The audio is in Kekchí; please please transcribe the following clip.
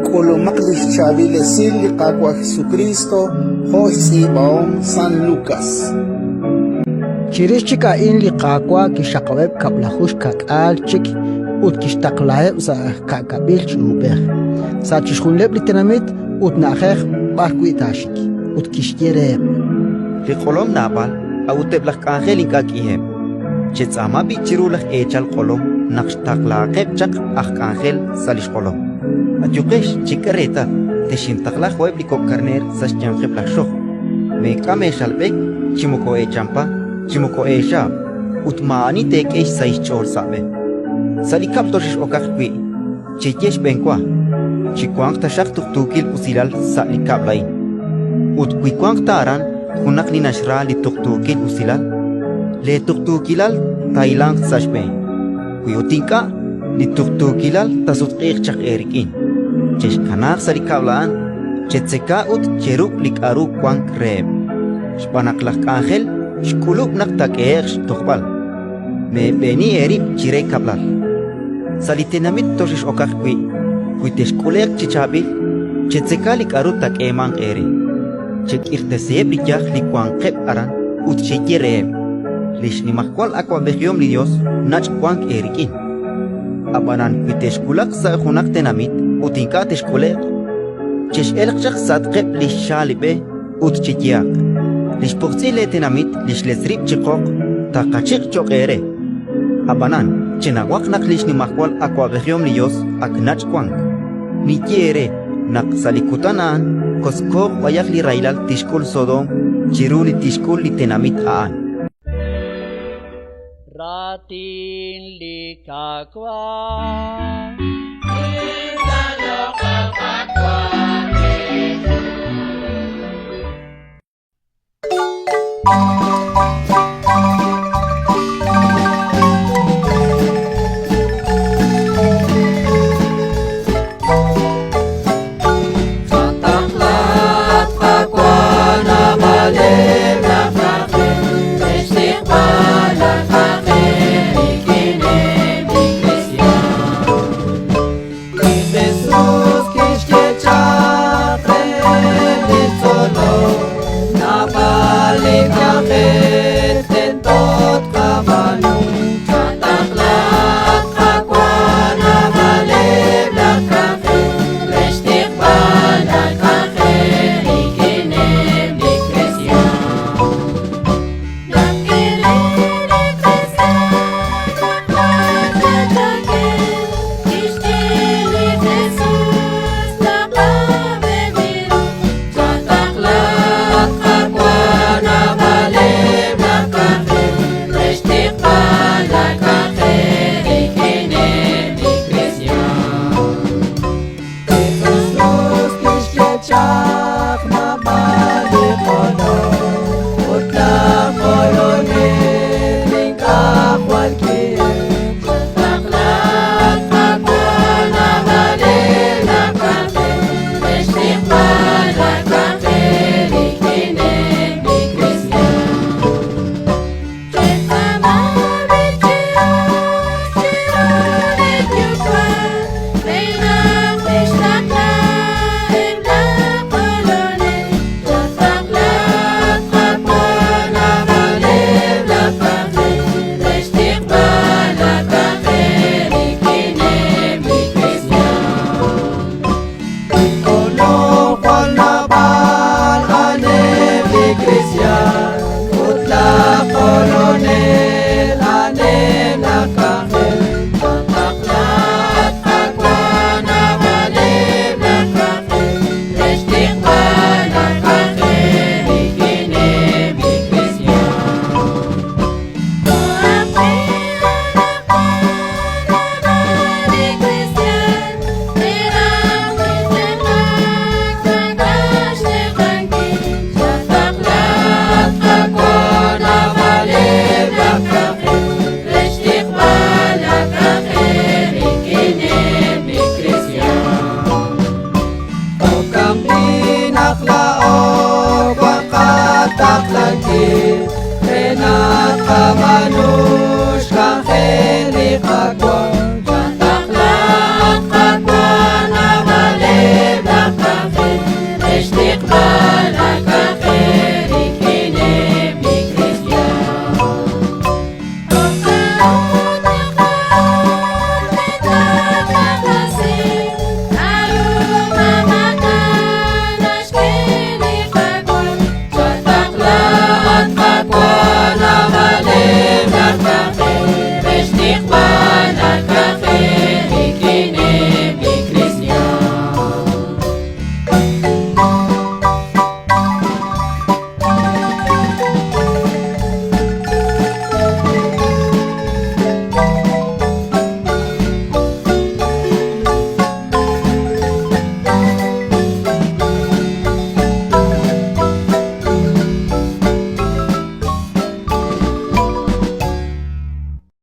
K'ulumaq li xchaab'il esil li Qaawa' Jesukriist jo' xtz'iib'ahom San Lukas. Chirix chik a'in li Qaawa' kixxaqab'eb' kab'laju xka'k'aal chik ut kixtaqlaheb' sa' ka'kab'il chi uub'ej, sa' chixjunileb' li tenamit ut na'ajej b'arwi' taaxik, ut kixye reheb': Li q'olom naab'al, a'ut eb' laj k'anjel ink'a' k'iheb'. Chetz'aama b'i' chiru laj eechal q'olom naq xtaqlahaqeb' chaq aj k'anjel sa' li xq'olom. Ayuqex, chek'e reetal, texintaqla jo'eb' li kok' karneer sa' xyanqeb' laj xojb'. Meek'am eexalb'ek chi moko eechampa chi moko eexaab', ut maa'ani teek'e xsahil xch'ool sa' b'e. Sa' li kab'l toxex'okaq wi', cheye xb'enwa: «Chiwanq taxaq tuqtuukil usilal sa' li kab'l a'in». Ut wi wanq ta aran junaq li naxra li tuqtuukil usilal, leetuqtuukilal taahilanq sa' xb'een. Wi ut ink'a', li tuqtuukilal taasutq'iiq chaq eerik'in. Chexkanaaq sa' li kab'l a'an, chetzeka ut cheruk' li k'aru wank reheb', xb'aan naq laj k'anjel xk'ulub' naq taak'ehe'q xtojb'al. Meeb'eeni eerib' chire kab'lal. Sa' li tenamit toxex'okaq wi', wi texk'ule'q chi chaab'il, chetzeka li k'aru taak'eemanq eere. Chek'irtasiheb' li yaj li wanqeb' aran ut cheye reheb': «Li xnimajwal awab'ejihom li Yos nach' wank eerik'in». Ab'anan wi texwulaq sa' junaq tenamit ut ink'a' texk'ule'q, chex'elq chaq sa'atqeb' li xxaalib'e ut cheyehaq: «Li xpojtz'il leetenamit li xletz rib' chi qoq taaqachiq' cho'q eere». Ab'anan chenawaq naq li xnimajwal awab'ejihom li Yos ak nach' wank. Ninye eere naq sa' li kutan a'an kotzkooq b'ayaq li rahilal tixk'ul Sodoom chiru li tixk'ul li tenamit a'an. Raatin li Qaawa'.